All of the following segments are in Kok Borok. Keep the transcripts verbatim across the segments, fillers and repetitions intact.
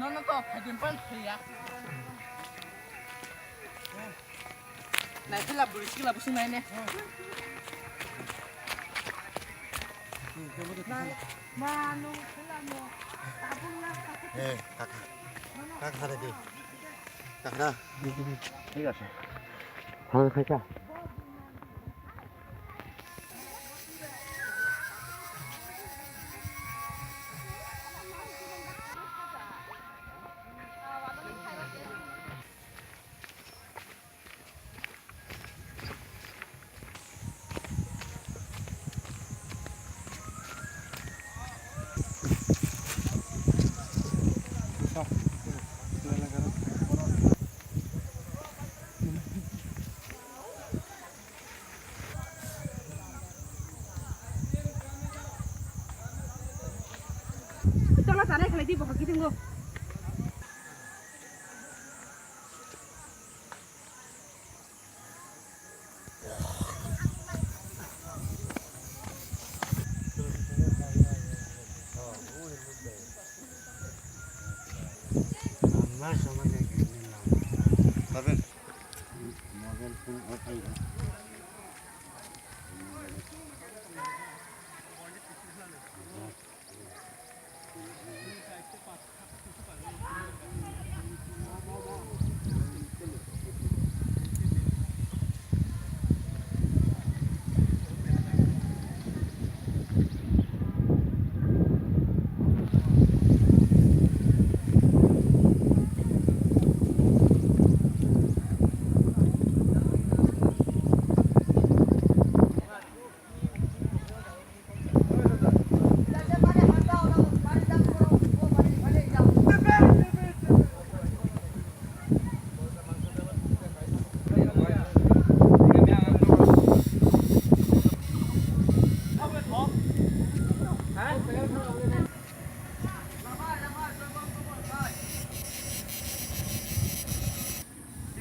Nono to phaikhe pal thaiya. Nai phila bwrwi sikla bwswk nai ne. Eh, kaka. Kaka, kaka, di. Kaka. Thik ache. Thang khaika. Tola tanai khalai di, bohor kitingo.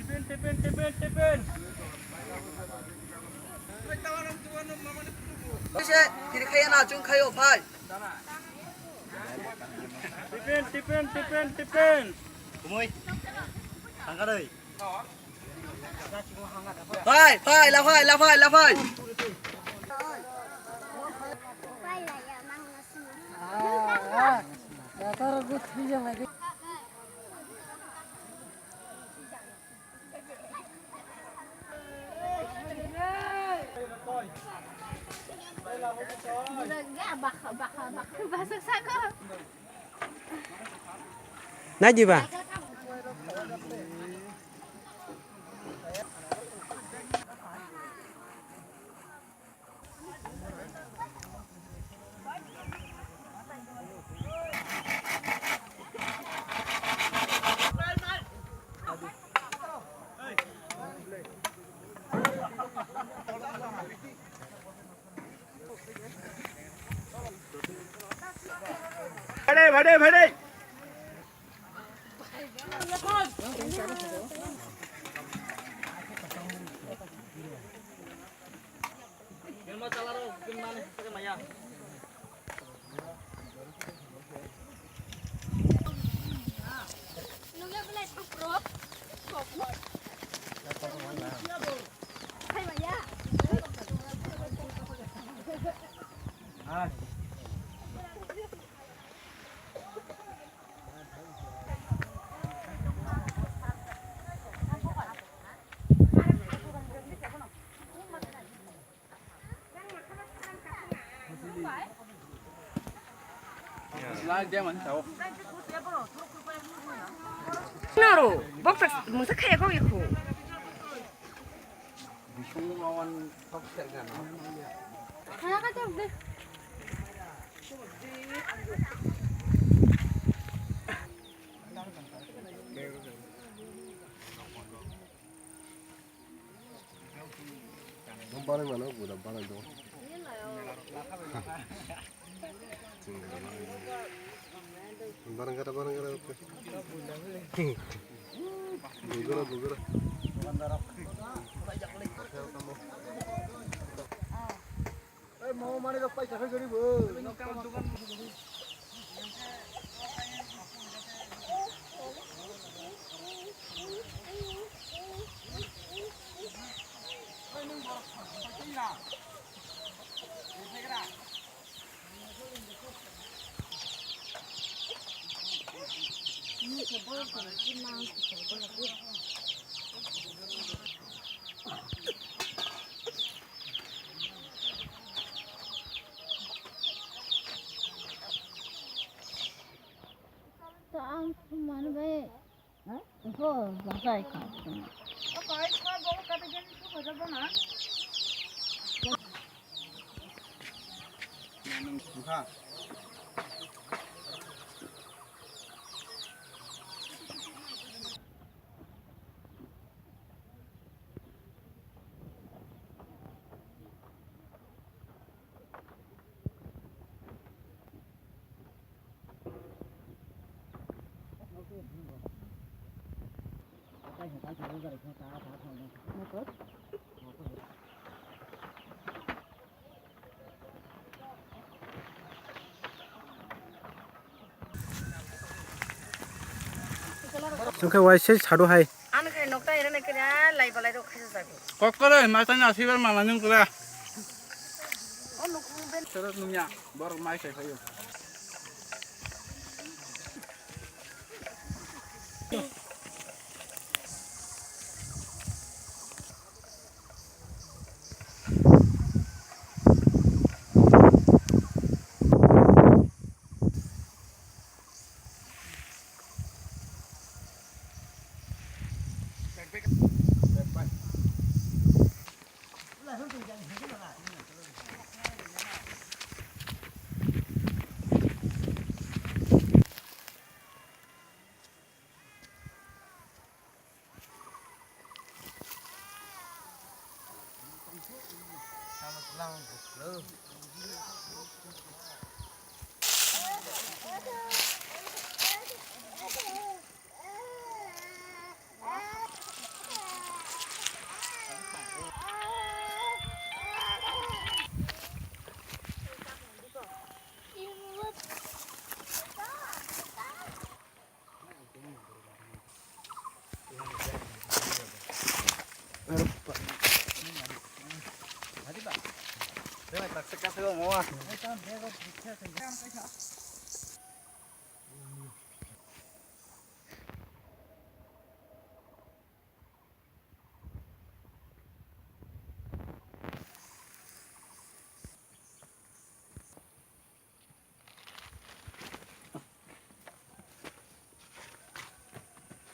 Tipin, tipin, tipin, tipin. Oise, kiri khaya na, chung khayo, phai. Tipin, tipin, tipin, tipin. Kumui. Tangka doi. Phai, phai, la phai, la phai, la phai. Nai di ba? Bhade, bhade, bhade. Naro, boksa musa khaya kok ikho. Barang mana gula barang dong. Barang kata barang kata. Bugura bugura. To ang mano bai. Ha? Ko bahai ka. Chwngkhe waise sadu hai. Ano khe nokta ere nai khe lai balai rok khaisa jago. Kok kore, mai tani asibar mama nung kore. O nukung ben. Sero nungya, borok mai khai phaio.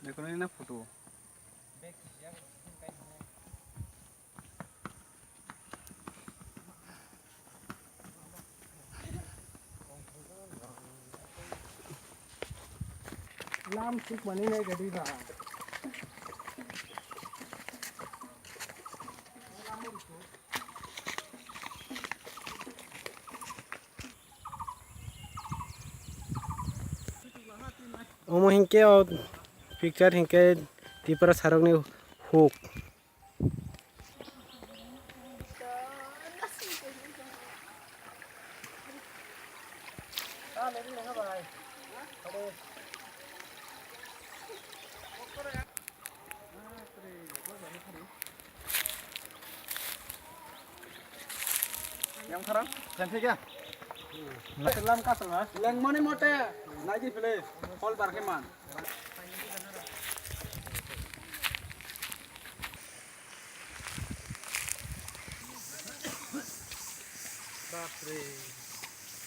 Dekho na photo. Lam suk mani nai gadi ba. Omo hinkhe o picture hinkhe Tripura sarokni huk. Yang tharang, yang thik ya? Lam kasang ha? Lengmani mote, naidi pele, hol bar khe man. Bapre.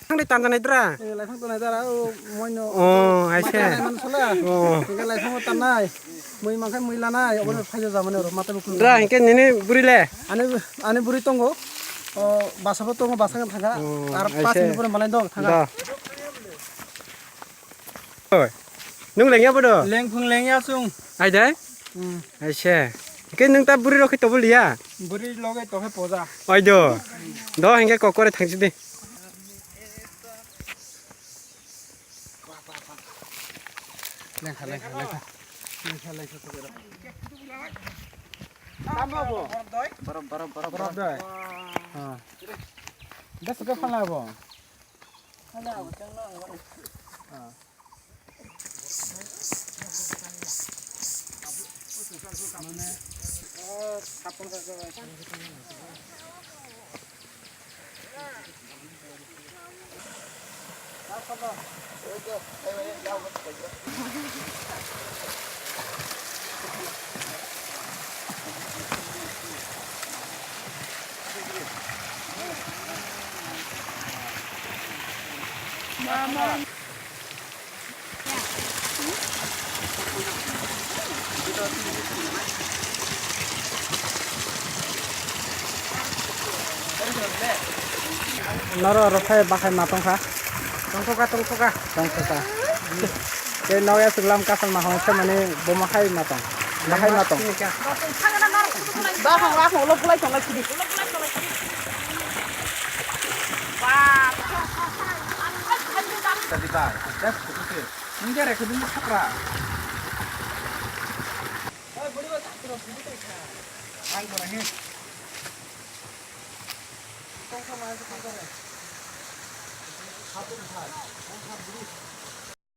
Thangdi tanjanai dra. Eh, laithang tanai dra, o moino. Oh, aise. Matai nai man sala. Oh. Hingke laithang tanai. Mui mangkai mui lanai, obo phaijo jamani oro, mata bukung. Dra, hingke nini buri le? Ani, ani buri tongo. O, basa bo tongo, basa kan thanga. Oh, ar aise. Pas minute pore malai dong, thanga. Da. Oi. Nung lengya bodo? Lengphung lengya sung. Ai dai? Hmm. Aise. Hingke nung ta buri rok khe tobo liya? Buri loge tokhe poja. Oi do. Do hingke kokore thangsi di. Lengkha, lengkha, lengkha. Lengkha, lengkha, kokore. Tamo bo? Borok, borok, borok, borok. Borok doi. Ha. Bes ke phala bo? Noro oro phai bakhai ma tongkha. Tongkha, tongkha. Tongkha. Tei nokya chwlam kasalma hwn se mani buma hai ma tong. Bahai ma tong. Bakhang bakhang ulo bulai tonglai sidi. Tadi bai, dah putus ya. Nung jare kudu ni sakra. Ang kora he. Tongkha ma se tongkha re. Hatu khai. Tongkha buru.